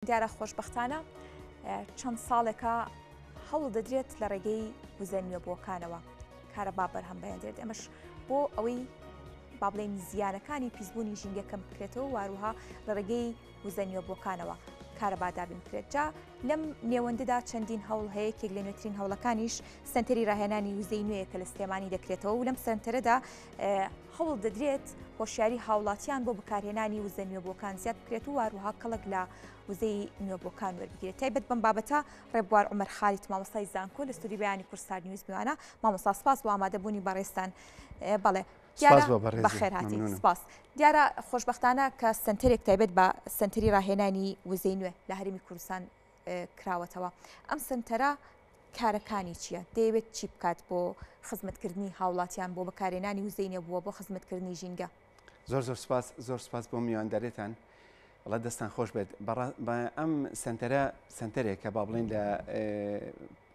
دیارە خۆشبەختانە چەند ساڵێکە هەوڵ دەدرێت لە ڕێگەی وزە نوێبووەکانەوە کارەبا بەرهەم بهێندرێت ئەمەش بۆ ئەوەی با بڵێین زیانەکانی پیسبوونی ژینگە کەم بکرێتەوە واروها لە ڕێگەی وزە نوێبووەکانەوە کارەبا دابین بکرێت جا لەم نێوەندەدا چەندین هەوڵ هەیە یەکێک لە نوێترین هەوڵەکانیش سەنتەری ڕاهێنانی وزەی نوێیە کە لە سلێمانی دەکرێتەوە و لەم سەنتەرەدا هەوڵ دەدرێت هۆشیاری هاوڵاتیان بۆ بەکارهێنانی وزە نوێبووەکان زیاد بکرێت و واروها کەڵک لە وزەی نوێبووەکان وەربگیرێت تایبەت بەم بابەتە ڕێبوار عومەر خالید مامۆستای زانکۆ لە ستۆدیۆی بەیانی کوردستان نیوز میوانە مامۆستا سپاس بۆ ئامادەبوونی بەڕێزتان بەڵێ دیارە بەخێرهاتی سپاس دیارە خۆشبەختانە کە سنتەرێک تایبەت بە سنتەری ڕاهێنانی وزەی نوێ لە هەرێمی کوردستان کراوەتەوە ئەم سنتەرە کارەکانی چییە؟ دەیەوێت چی بکات بۆ خزمەتکردنی هاوڵاتیان بۆ بەکارهێنانی وزەی نوێبووە بۆ خزمەتکردنی ژینگە؟ زۆر زۆر سپاس زۆر سپاس بۆ میوانداریتان وەڵا دەستان خۆش بێت بە ئەم سنتەرە سنتەرێکە با بڵێن لە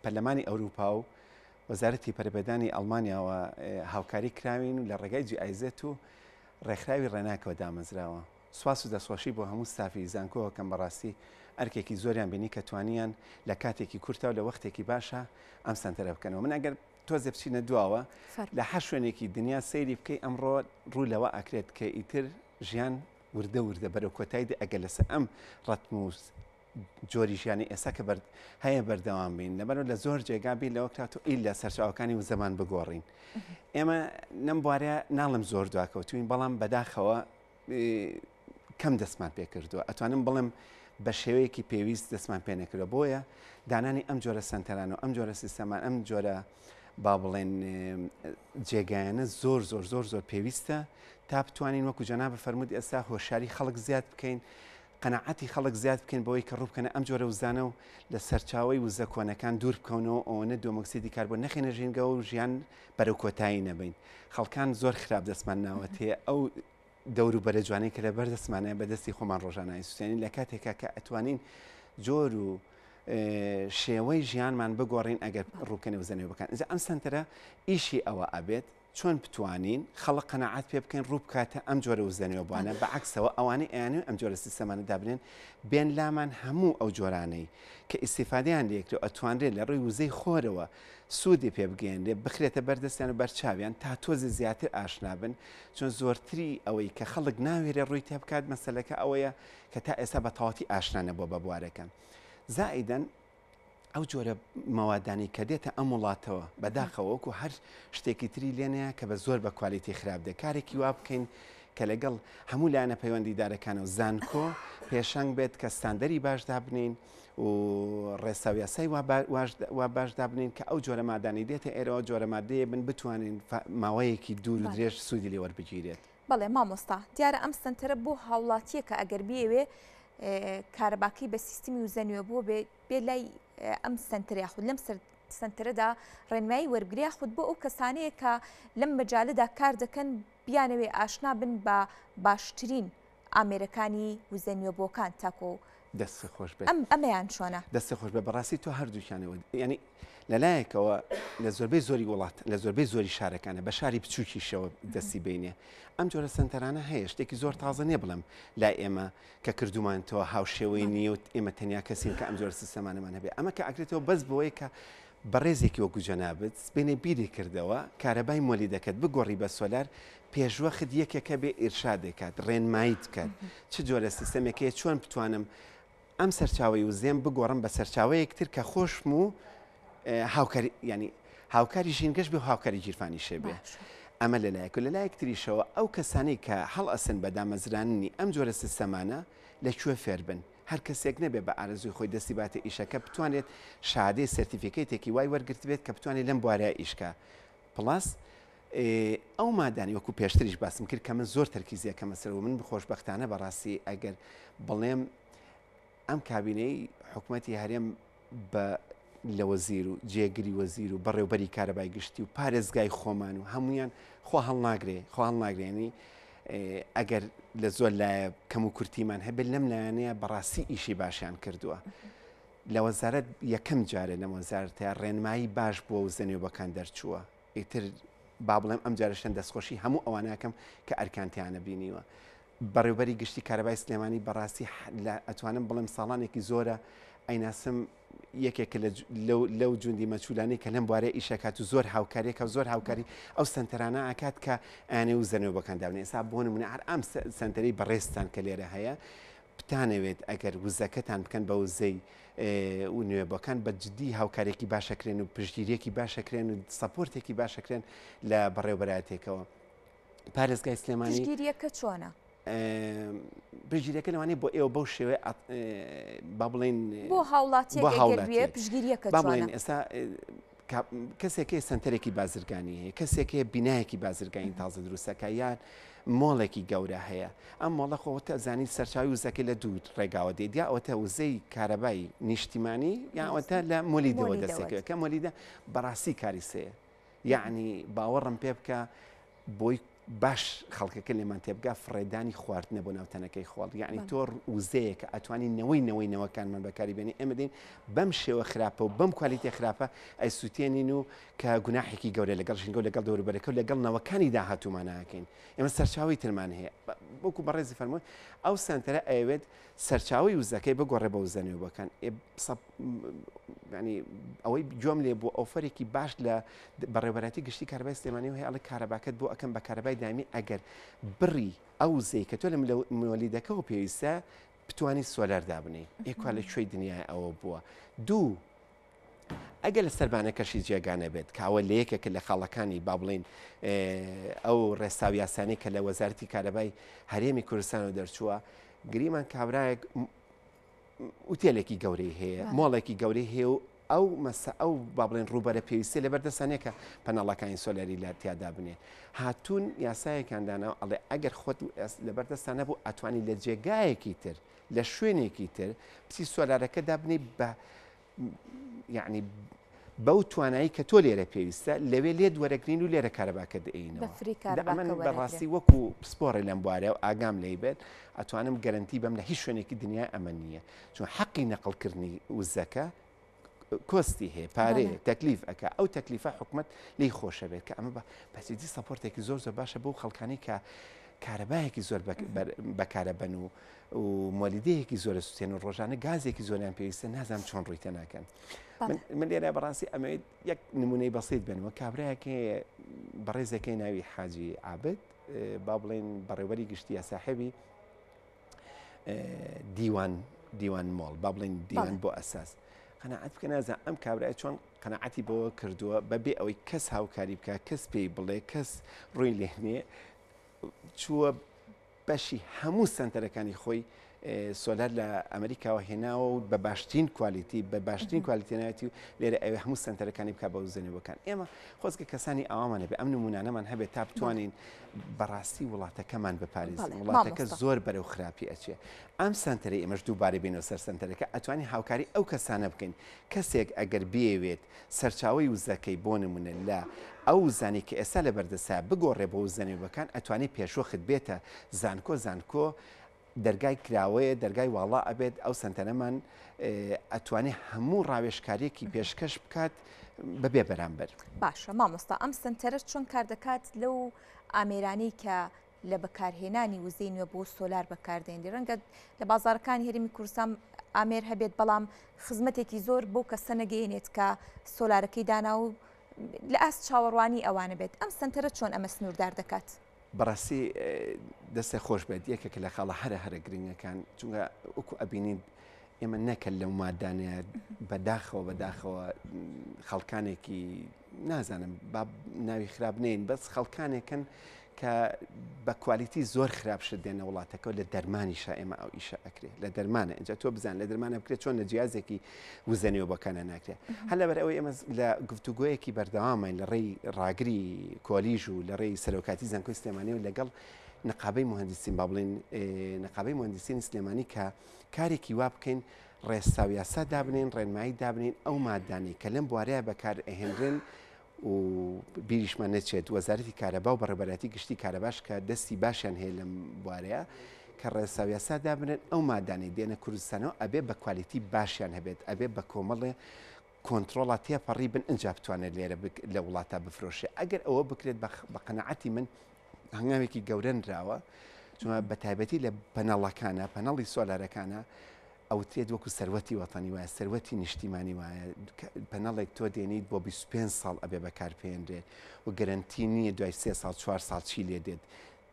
پەرلەمانی ئەوروپا و وەزارەتی پەرەپێدانی ئەڵمانیاوە هاوکاری کراوین و لە ڕێگای GIZ و ڕێکخراوی ڕێناکەوە دامەزراوە. سوپاس و دەستخۆشی بۆ هەموو ستافی زانکۆ ئەکەم بەڕاستی ئەرکێکی زۆریان بینی کە توانیان لە کاتێکی کورتا و لە وەختێکی باشا ئەم سەنتەرە بکەنەوە من ئەگەر تۆزێ بچینە دواوە لە هەر شوێنێکی دنیا سەیری بکەی ئەمڕۆ ڕوو لەوە ئەکرێت کە ئیتر ژیان وردە وردە بەرەو کۆتایی دێ ئەگەر لەسەر ئەم ڕەتم و جۆری ژیانی ئێستا کە بەر هەیە بەردەوام بین لەبەرەوە لە زۆر جێگا بیر لەوە کراتەوە ئیلا سەرچاوەکانی وزەمان بگۆڕین ئێمە لەم بوارە ناڵم زۆر دواکەوتوین بەڵام بەداخەوە کەم دەستمان پێ کردووە ئەتوانم بڵێم بە شێوەیەکی پێویست دەستمان پێ نەکردووە بۆیە دانانی ئەم جۆرە سەنتەران و ئەم جۆرە سیستەمان ئەم جۆرە با بڵێن جێگایانە زۆر زۆر زۆر زۆر پێویستە تا بتوانین وەکو جەنابت فەرمووت ئێستا هۆشیاری خەڵک زیاد بکەین قەناعەتی خەڵک زیاد بکەین بەوەی کە ڕووبکەنە ئەم جۆرە وزانە و لە سەرچاوەی وزە کۆنەکان دوور بکەونەوە ئەوەنە دووەمۆکسیدی کاربۆن نەخەینە ژینگەوە و ژیان بەرەو کۆتایی نەبەین خەڵکان زۆر خراپ دەستمان ناوەتێ ئەو دەوروبەرە جوانەی کە لەبەر دەستمانە بە دەستی خۆمان ڕۆژانە ئەیسوتێنین لە کاتێکا کە ئەتوانین جۆر و شێوەی ژیانمان بگۆڕین ئەگەر ڕووکەنە وزە نوێبەکان ئینجا ئەم سەنتەرە ئیشی ئەوە ئەبێت چۆن بتوانین خەڵک قەناعەت پێ بکەین ڕوو بکاتە ئەم جۆرە وزە نوێبوانە، بە عەکسەوە ئەوانەی ئەیانەوێت ئەم جۆرە سیستەمانە دابنێن بێن لامان هەموو ئەو جۆرانەی کە ئیستیفادەیان لێ کرێ و ئەتوانرێت لە ڕووی وزەی خۆرەوە سوودی پێ بگەیەنرێ بخرێتە بەر دەستیان و بەر چاویان تا تۆزێ زیاتر ئاشنا بن چون زۆرتری ئەوەی کە خەڵک ناوێرێ ڕووی تێ بکات مەسەلەکە ئەوەیە کە تا ئێستا بە تەواوەتی ئاشنا نەبووە بە بوارەکە زائیدەن ئەو جۆرە مەوادانەی کە دێتە ئەم وڵاتەوە بەداخەوە وەکو هەر شتێکی تری لێنەیە کە بە زۆر بە کوالیتی خراپ دێ کارێکی وا بکەین کە لەگەڵ هەموو لایەنە پەیوەندیدارەکانە و زانکۆ پێشەنگ بێت کە ستاندەری باش دابنین و ڕێسا و یاسای وا باش دابنین کە ئەو جۆرە مادانەی دێتە ئێرەوە جۆرە مادەیە بن بتوانین ماوەیەکی دوور و درێژ سوودی لێ وەربگیرێت. بەڵێ مامۆستا، دیارە ئەم سەنتەرە بۆ هاوڵاتییەکە ئەگەر بیەوێ کارەباکەی بە سیستمی وزە نوێبووە بێ بێ لای ئەم سەنتەر یاخود لەم سەنتەرەدا ڕێنمایی وەربگرێ یاخود بۆ ئەو کەسانەیە کە لەم مەجالەدا کار دەکەن بیانەوێ ئاشنا بن بە باشترین ئامێرەکانی وزە نوێبووەکان تاکۆ دەست خۆش بێت ئەم ئەمەیان چۆنە؟ دەست خۆش بێت بەڕاستی تۆ هەردووکیانەوە یعنی لەلایەکەوە لە زۆربەی زۆری وڵات لە زۆربەی زۆری شارەکانە بە شاری بچووکیشەوە دەستی بینێ ئەم جۆرە سنتەرانە هەیە شتێکی زۆر تازە نییە بڵێم لای ئێمە کە کردومانتەوە هاوشێوەی نییە و ئێمە تەنیا کەسین کە ئەم جۆرە سیستەمانەمان هەبێ ئەمە کە ئەکرێتەوە بەس بۆیە کە بەڕێزێکی وەکو جەنابت سبەینێ بیری کردەوە کارەبای مۆلیدەکەت بگۆڕی بە سۆلار پێشوەخت یەکێکە بێ ئیرشادێ کات ڕێنماییت بکات چ جۆرە سیستەمێک هەیە چۆن بتوانم ئەم سەرچاوەی وزێم بگۆڕم بە سەرچاوەیەک تر کە خۆشم و هاوکاری ینی هاوکاری ژینگەش بێ و هاوکاری گیرفانیشێ بێ ئەمە لەلایەک و لەلایەک تریشەوە ئەو کەسانەی کە هەڵئەسن بە دامەزراننی ئەم جۆرە سیستەمانە لە کوێ فێربن هەر کەسێک نەبێ بە ئارەزووی خۆی دەستی باتە ئیشەکە بتوانێت شادەی certificate ێکی وای وەرگرتبێت کە بتوانێت لەم بوارە ئیشکا plus ئەو مادانەی وەکو پێشتریش باسم کرد کە من زۆر تەرکیزی ئەکەمە سەر و من خۆشبەختانە بەڕاستی ئەگەر بڵێم ئەم کابینەی حکومەتی هەرێم بە لە وەزیر و جێگری وەزیر و بەڕێوبەری کارەبای گشتی و پارێزگای خۆمان و هەمویان خوا هەڵناگرێ خوا هەڵناگرێنی ئەگەر لە زۆر لایە کەم و کورتیمان هەبێت لەم لایەنەیە بەڕاستی ئیشی باشیان کردووە. لە وەزارەت یەکەم جارێ لەم وەزارەتە ڕێنمایی باش بووە و زەنوێبەکان دەرچووە ئیتر با بڵێم ئەم جارەشتان دەستخۆشی هەموو ئەوانەکەم کە ئەرکانتیانە بینیوە. بەڕێوبەری گشتی کارەبای سلێمانی بەڕاستی لە ئەتوانم بڵێم ساڵانێکی زۆرە ئەیناسم یەکێکە لەو جوندی مەچولانەی کە لەم بوارە ئیشەکات و زۆر هاوکاریەکە و زۆر هاوکاری ئەو سنتەرانە ئاکات کە ئەیانێ و زەنەوەکان دابنێ ئێستا بۆ نمونە هەر ئەم سنتەری بەڕێزتان کە لێرە هەیە بتانەوێت ئەگەر وزەکەتان بکەن بە وزەی و نوێبەکان بە جدی هاوکارێکی باشەکرێن و پشتگیریەکی باشەکرێن و سەپۆرتێکی باشەکرێن لە بەڕێوبەراتێکەوە پارێزگای سلێمانی پشتگیریەکە چۆنە؟ پشتگیریەکە لەوانەیە بۆ ئێوە بەو شێوەیە با بڵێین بۆ هاوڵاتیەک ئەگەر بێ پشتگیریەکە با بڵێین ئێستا کەسێک هەیە سەنتەرێکی بازرگانی هەیە کەسێک هەیە بینایەکی بازرگانی تازە دروستەکە یان مۆڵێکی گەورە هەیە ئەم مۆڵە خۆتە زانی سەرچاوی وزەکە لە دوو ڕێگاوە دێت یا ئەوەتە وزەی کارەبای نیشتیمانی یا ئەوەتە لە مۆلیدەوە دەستێکەوە کە مۆلیدە بەڕاستی کاریسەیە یەعنی باوەڕم پێ بکە بۆی باش خەڵکەکە لێمان تێبگا فڕێدانی خواردنە بۆ ناو تەنەکەی خۆڵ یعنی تۆ وزەیەکە ئەتوانی نەوەی نەوەی نەوەکانمان بەکاری بێنی ئێمە دێین بەم شێوە خراپە و بەم کوالیتێ خراپە ئەیسووتێنین و کە گوناحێکی گەورە لەگەڵ ژینگە و لەگەڵ دەوروبەرەکە و لەگەڵ نەوەکانی داهاتوومان ناکەین ئێمە سەرچاوی ترمان هەیە وەکو بەڕێزی فەرمووی ئەو سەنتەرە ئەیەوێت سەرچاوی وزەکەی بگۆڕێ بە وزە نوێبووەکان ینی ئەوەی گوێم لێ بوو ئۆفەرێکی باش لە بەڕێوەبەرایەتی گشتی کارەبای سلێمانی هەیە ئەڵێ کارەباکەت بۆ ئەکەم بە کارەبای دایمی ئەگەر بڕی ئەو وزەی کە تۆ لە مۆلیدەکەەوە پێویستە بتانی سۆلار دابنێی ئێکوا لە کوێی دنیای ئەوە بووە دوو ئەگەر لە سەربانەکەشی جێگا نەبێت کاوە لە یەکێکە لە خاڵەکانی با بڵین ئەو ڕێسا و یاسانەی کە لە وەزارەتی کارەبای هەرێمی کوردستانەوە دەرچووە گریمان کابرایەک ئوتێلێکی گەورەی هەیە مۆڵێکی گەورەی هەیە و ئەو مەسە ئەو با بڵێن ڕووبەرە پێویستی لەبەر دەستانەیە کە پەنەڵەکانی سۆلەری لە تیادا بنێ هاتوون یاسایەکان دانا ئەڵێ ئەگەر خۆت لەبەر دەستان نەبوو ئەتوانی لە جێگایەکی تر لە شوێنێکی تر پسی سۆلارەکە دابنێ بە یعنی بەو توانایی کە تۆ لێرە پێویستە لەوێ لێت وەرەگرین و لێرە کارەباکە دەینەوە من بەڕاستی وەکو پسپۆڕێ لەم بوارە و ئاگام لێی بێت ئەتوانم گەرەنتی بەم لە هیچ شوێنێکی دنیا ئەمە نییە چون حەقی نەقڵکردنی وزەکە کۆستی هەیە پارەیە تەکلیف ئەک ئەو تەکلیفە حکومت لی خۆشە بێت کە ئەمە بە پەسیدی سەپۆرتێکی زۆر زۆر باشە بۆ خەڵکانی کە کارەبایەکی زۆر بەکارەبەن و و مۆلیدەیەکی زۆرە سوتێن و ڕۆژانە گازێکی زۆریان پێویستە نازانم چۆن ڕووی تێ ناکەن من لێرە بەڕاستی ئەمەوێت یەک نمونەی بەسیت بێنەوە کابراایەک هەیە بەڕێزەکەی ناوی حاجی عابد با بڵێن بەڕێوەری گشتیە ساحێبی دیوان دیوان مۆڵ با بڵێن دیوان بۆ ئەساس قەنەعەت بکە نازان ئەم کابرای چۆن قەنەعەتی بەوە کردووە بەبێ ئەوەی کەس هاوکاری بکە کەس پێی بڵێ کەس ڕووی لێنێ چووە بەشی هەموو سەنتەرەکانی خۆی سۆلار لە ئەمریکاوە هێناوە و بە باشترین کوالیتی بە باشترین کوالیتی ناوێتی و لێرە ئەوێ هەموو سەنتەرەکانی بک بە وزەنەوەکان ئێمە خۆزگە کەسانی ئاوامان هەبێ ئەم نمونانەمان هەبێت تا بتوانین بەڕاستی وڵاتەکەمان بپارێزین وڵاتەکە زۆر بەرەو خراپی ئەچێ ئەم سەنتەری ئێمەش دووبارە بینەوە سەر سەنتەرەکە ئەتوانین هاوکاری ئەو کەسانە بکەین کەسێک ئەگەر بیەوێت سەرچاوەی وزەکەی بۆ نمونە لە ئەو وزانەی کە ئێستا لە بەردەستایە بگۆڕێ بۆ وزە نوێبەکان ئەتوانێ پێشوەخت بێتە زانکۆ زانکۆ دەرگای کراوەیە دەرگای واڵا ئەبێت ئەو سەنتەرەمان ئەتوانێ هەموو ڕاوێژکاریەکی پێشکەش بکات بەبێ بەرامبەر. باشە مامۆستا ئەم سەنتەرە چۆن کار دەکات لەو ئامێرانەی کە لە بەکارهێنانی وزەی نوێ بۆ سۆلار بەکاردێنری ڕەنگە لە بازاڕەکانی هەرێمی کوردستان ئامێر هەبێت بەڵام خزمەتێکی زۆر بەو کەسە نەگەیەنێت کە سۆلارەکەی دانا و لە ئاست چاوەڕوانی ئەوانە بێت ئەم سنتەرە چۆن ئەمە سنووردار دەکات؟ بەڕاستی دەستێ خۆش بێت یەکێکە لە خاڵە هەرە هەرە گرنگەکان چونکە وەکو ئەبینین ئێمە نەکە لەو مادانەیە بەداخەوە بەداخەوە خەڵکانێکی نازانم با ناوی خراپ نین بەس خەڵکانێکن کە بە کوالیتی زۆر خراپ شت دێنە وڵاتەکە لە دەرمانیشا ئێمە ئەو ئیشە ئەکرێ لە دەرمانە ئینجا تۆ بزان لە دەرمانە بکرێت چۆن لە جیازێکی وزەنیەوە بەکانە ناکرێت هەر لەبەر ئەوەی ئێمە لە گفتوگۆیەکی بەردەوامین لە ڕێی ڕاگری کۆلیژ و لە ڕێی سەرۆکاتی زانکۆی سلێمانی و لەگەڵ نقابەی مهندسین با بڵێن نقابەی مهندسین سلێمانی کە کارێکی وا بکەین ڕێسا و یاسا دابنێن ڕێنمایی دابنین ئەو مادانەی کە لەم بوارەیە بەکار ئەهێنرێن و بیریشمان نەچێت وەزارەتی کارەبا و بەڕێوەبەرایەتی گشتی کارەباش کە دەستی باشیان هەیە لەم بوارەیە کە ڕێسا و یاسا دابنێن ئەو مادانەی دێنە کوردستانەوە ئەبێ بە کوالیتی باشیان هەبێت ئەبێ بە کۆمەڵێ کۆنترۆڵا تێپەڕی بن ئینجا بتوانێت لێرە لە وڵاتە بفرۆشێ ئەگەر ئەوە بکرێت بە قەناعەتی من هەنگاوێکی گەورە نراوە. چونکە بە تایبەتی لە پەنەڵەکانە پەنەڵی سۆلارەکانە ئەوترێت وەکو سەروەتی وەتەنی وایە سەروەتی نیشتیمانی وایە پەنەڵێک تۆ دێنیت بۆ 25 ساڵ ئەبێ بەکارپێنرێت و گەرەنتی نییە دوای سێ ساڵ چوار ساڵ چی لێ دێت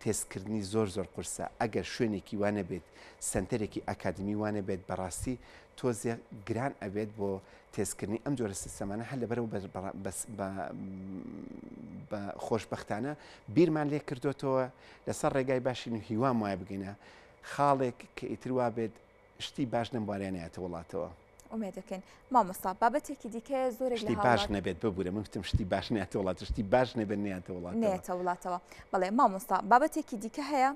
تێستکردنی زۆر زۆر قورسە ئەگەر شوێنێکی وا نەبێت سەنتەرێکی ئەکادمی وا نەبێت بەڕاستی تۆزێ گران ئەبێت بۆ تێستکردنی ئەم جۆرە سیستەمانە هەر لەبەرەوە بە خۆشبەختانە بیرمان لێ کردوتەوە لەسەر ڕێگای باشین و هیوام وایە بگەینە خاڵێک کە ئیتر وابێت شتی باش لەم بوارەیە نایەتە وڵاتەوە. ئومێد دەکەین. مامۆستا بابەتێکی دیکەیە زۆرێک لە شتی باش نەبێت ببورە من وتم شتی باش نایەتە وڵات شتی باش نەبێت نایەتە وڵاتەوە. نایەتە وڵاتەوە. بەڵێ مامۆستا بابەتێکی دیکە هەیە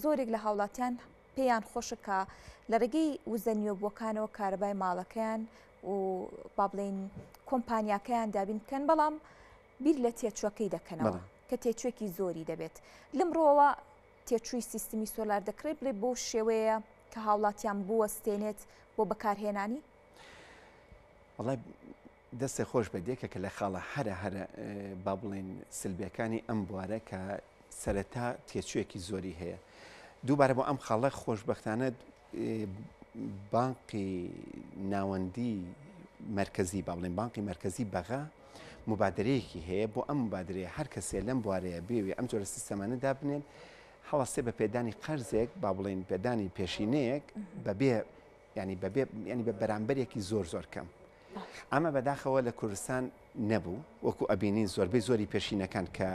زۆرێک لە هاوڵاتیان پێیان خۆشە کە لە ڕێگەی وزە نوێبووەکانەوە کارەبای ماڵەکەیان و با بڵێین کۆمپانیاکەیان دابین بکەن بەڵام بیر لە تێچوەکەی دەکەنەوە کە تێچوێکی زۆری دەبێت لەم ڕۆوە تێچووی سیستمی سۆلار دەکرێت بڵێ بەو شێوەیە کە هاوڵاتیان بوەستێنێت بۆ بەکارهێنانی؟ وەڵای دەستێ خۆش بێت یەکێکە لە خاڵە هەرە هەرە با بڵێن سلبیەکانی ئەم بوارە کە سەرەتا تێچوویەکی زۆری هەیە دووبارە بۆ ئەم خاڵە خۆشببختانە بانقی ناوەندی مرکزی با بڵێن بانقی مرکزی بەغا مبادرەیەکی هەیە بۆ ئەم مبادرەیە هەر کەسێ لەم بوارەیە بێوێ ئەم جۆرە سیستەمانە دابنێن هەڵەسێ بە پێدانی قەرزێک با بڵێین پێدانی پێشینەیەک بەبێ ینی بەبێ ینی بە بەرامبەرێکی زۆر زۆر کەم ئەمە بەداخەوە لە کوردستان نەبوو وەکو ئەبینین زۆربەی زۆری پێشینەکان کە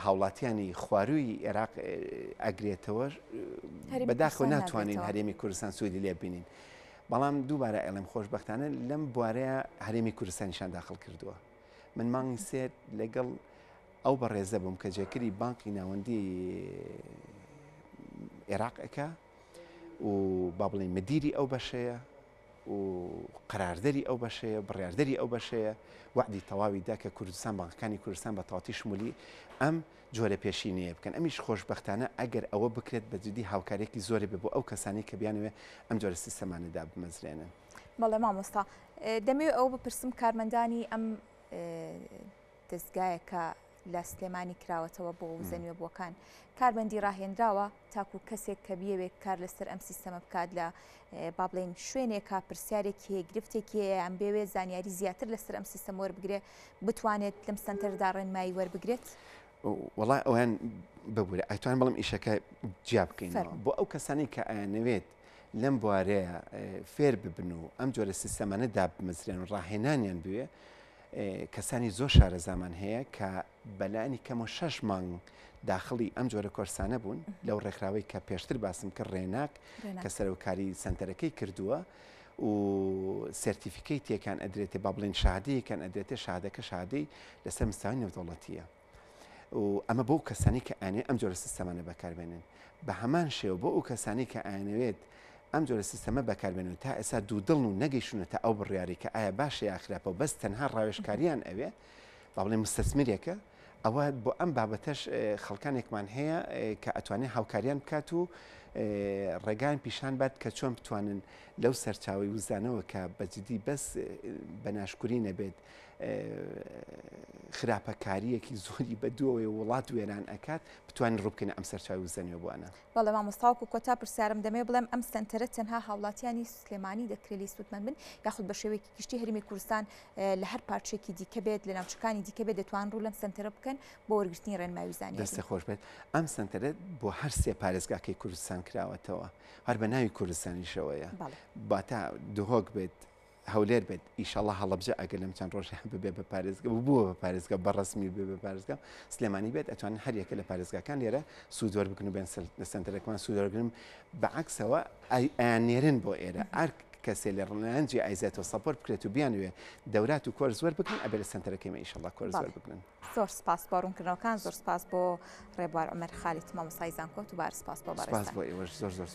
هاوڵاتیانی خواروی عێراق ئەگرێتەوە بەداخەوە ناتوانین هەرێمی کوردستان سوودی لێ بینین بەڵام دووبارە ئەڵێم خۆشبەختانە لەم بوارەیە هەرێمی کوردستانیشان داخڵ کردووە من مانگی سێ لەگەڵ ئەو بەڕێزە بووم کە جێکری بانقی ناوەندی عێراق ئەکا و با بڵێین مدیری ئەو بەشەیە و قەراردەری ئەو بەشەیە بڕیاردەری ئەو بەشەیە وەعدی تەواوی دا کە کوردستان بانقەکانی کوردستان بە تەواتی شمولی ئەم جۆرە پێشینەیە بکەن ئەمیش خۆشبەختانە ئەگەر ئەوە بکرێت بە جدی هاوکاریەکی زۆری بێ بۆ ئەو کەسانەی کە بیانەوێ ئەم جۆرە سیستەمانە دابمەزرێنن. بەڵێ مامۆستا دەمەوێت ئەوە بپرسم کارمەندانی ئەم دەزگایە کە لە سلێمانی کراوەتەوە بۆ وزە نوێبووەکان کارمەندی ڕاهێنراوە تاکو کەسێک کە بیەوێت کار لەسەر ئەم سیستەمە بکات لە با بڵێین شوێنێکە پرسیارێکی هەیە گرفتێکی هەیە یان بێوێت زانیاری زیاتر لەسەر ئەم سیستەم وەربگرێ بتوانێت لەم سەنتەردا ڕێنمایی وەربگرێت؟ وەڵا ئەویان ببورە ئەتوان بڵم ئیشەکە جیا بکەینەوە بۆ ئەو کەسانی کە ئەیانەوێت لەم بوارەیە فێر ببن و ئەم جۆرە سیستەمانە دابمەزرێن و ڕاهێنانیان بوێ کەسانی زۆر شارەزامان هەیە کە بەلانی کەمەوە شەش مانگ داخڵی ئەم جۆرە کۆرسانە بوون لەو ڕێکخراوەی کە پێشتر باسم کرد ڕێناک کە سەرۆکاری سەنتەرەکەی کردووە و certificate ێکیان ئەدرێتێ با بڵێن شادەیەکیان ئەدرێتێ شادەکە شادەی لەسەر مستەوای نێودەوڵەتیە و ئەمە بۆ کەسانی کە ئەیانەوێت ئەم جۆرە سیستەمانە بەکاربێنن بە هەمان شێوە بۆ ئەو کەسانی کە ئەیانەوێت ئەم جۆرە سیستەمە بەکاربێنن تا ئێستا دوودڵن و نەگەیشتونەتە ئەو بڕیارەی کە ئایا باشە یا خراپە و بەس تەنها ڕاوێژکاریان ئەوێ با بڵێن مستەسمرێکە ئەوە بۆ ئەم بابەتەش خەڵکانێکمان هەیە کە ئەتوانێت هاوکاریان بکات و ڕێگایان پیشان بات کە چۆن بتوانن لەو سەرچاوی وزانەوە کە بەجدی بەس بە ناشکوری نەبێت خراپەکاریەکی زۆری بە دووەوەی وڵات وێران ئەکات بتوانین ڕووبکەینە ئەم سەرچاوی وزە نوێبووانە. بەڵێ مامۆستا وەکو کۆتا پرسیارم دەمەوێت بڵێم ئەم سەنتەرە تەنها هاوڵاتیانی سلێمانی دەکرێت لێی سوودمەند بن یاخود بە شێوەیەکی گشتی هەرێمی کوردستان لە هەر پارچەیەکی دیکە بێت لە ناوچەکانی دیکە بێت دەتوان ڕوو لەم سەنتەرە بکەن بۆ وەرگرتنی ڕێنمایی و زانیاری؟ دەستت خۆش بێت ئەم سەنتەرە بۆ هەر سێ پارێزگاکەی کوردستان کراوەتەوە هەر بە ناوی کوردستانیشەوەیە واتا دهۆک بێت هەولێر بێت ئیشەڵا هەڵەبجە ئەگەر لەم چەند ڕۆژە ببێ بە پارێزگە و بووە بە پارێزگا بە ڕەسمی بێ بە پارێزگا سلێمانی بێت ئەتوانن هەر یەکە لە پارێزگاکان لێرە سوود وەربگرن و بێن لە سەنتەرەکەمان سوود وەربگرن بە عەکسەوە ئەیان نێرن بۆ ئێرە ئەر کەسێ لە ڕلایەن جی ئایزێتەوە support بکرێت و بیانوێ دەورات و کۆرس وەربگرن ئەبێ لە سەنتەرەکەی مە ئیشەڵا کۆرس وەربگرن. زۆر سپاس بۆ ڕوونکردنەوەکان زۆر سپاس بۆ ڕێبوار عومەر خالید مامۆستای زانکۆ دووبارە سپاس بۆ بەڕێزتان. سپاس بۆ ئێوەش زۆر زۆر.